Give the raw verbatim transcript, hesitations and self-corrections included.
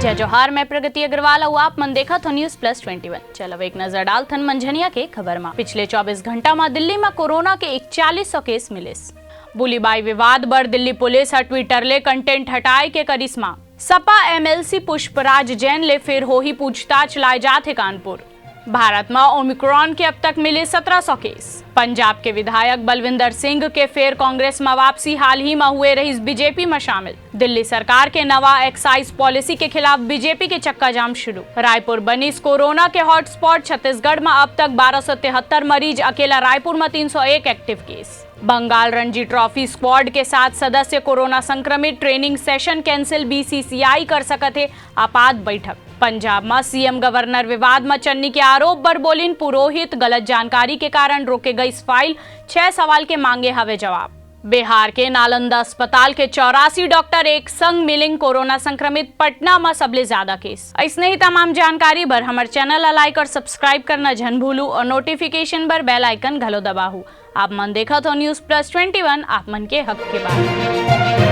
जय जोहार, मैं प्रगति अग्रवाल अउ आप मन देखत हो News Plus Twenty One। चलो एक नजर डालथन मंझनिया के खबर मा। पिछले चौबीस घंटा मा दिल्ली मा कोरोना के इकतालीस सौ केस मिलिस। बुलीबाई विवाद बर दिल्ली पुलिस ह Twitter ले content हटाए के करिस मांग। सपा MLC पुष्पराज जैन ले फेर होही पूछताछ, लाए जात हे कानपुर। भारत म ओमिक्रॉन के अब तक मिले सत्रह सौ केस। पंजाब के विधायक बलविंदर सिंह के फेर कांग्रेस म वापसी, हाल ही म हुए रहिस बीजेपी म शामिल। दिल्ली सरकार के नवा एक्साइज पॉलिसी के खिलाफ बीजेपी के चक्काजाम शुरू। रायपुर बनिस कोरोना के हॉटस्पॉट, छत्तीसगढ़ म अब तक बारह सौ तिहत्तर मरीज, अकेला रायपुर म तीन सौ एक active case. Bengal Ranji trophy squad के सात सदस्य कोरोना संक्रमित, ट्रेनिंग सेशन कैंसिल, बीसीसीआई कर सकत हे आपात बैठक। पंजाब म सीएम गवर्नर विवाद म चन्नी के आरोप बर बोलिन पुरोहित, गलत जानकारी के कारण रोके गइस फाइल, छह सवाल के मांगे हवे जवाब। बिहार के नालंदा अस्पताल के चौरासी डॉक्टर एक संग मिलिन कोरोना संक्रमित, पटना म सबले ज्यादा केस। अइसने ही तमाम जानकारी बर हमर चैनल ला लाइक और सब्सक्राइब करना झन भूलू और नोटिफिकेशन बर बेल आइकन घलो दबाहू। आप मन देखत हो News Plus Twenty One, आप मन के हक के बात।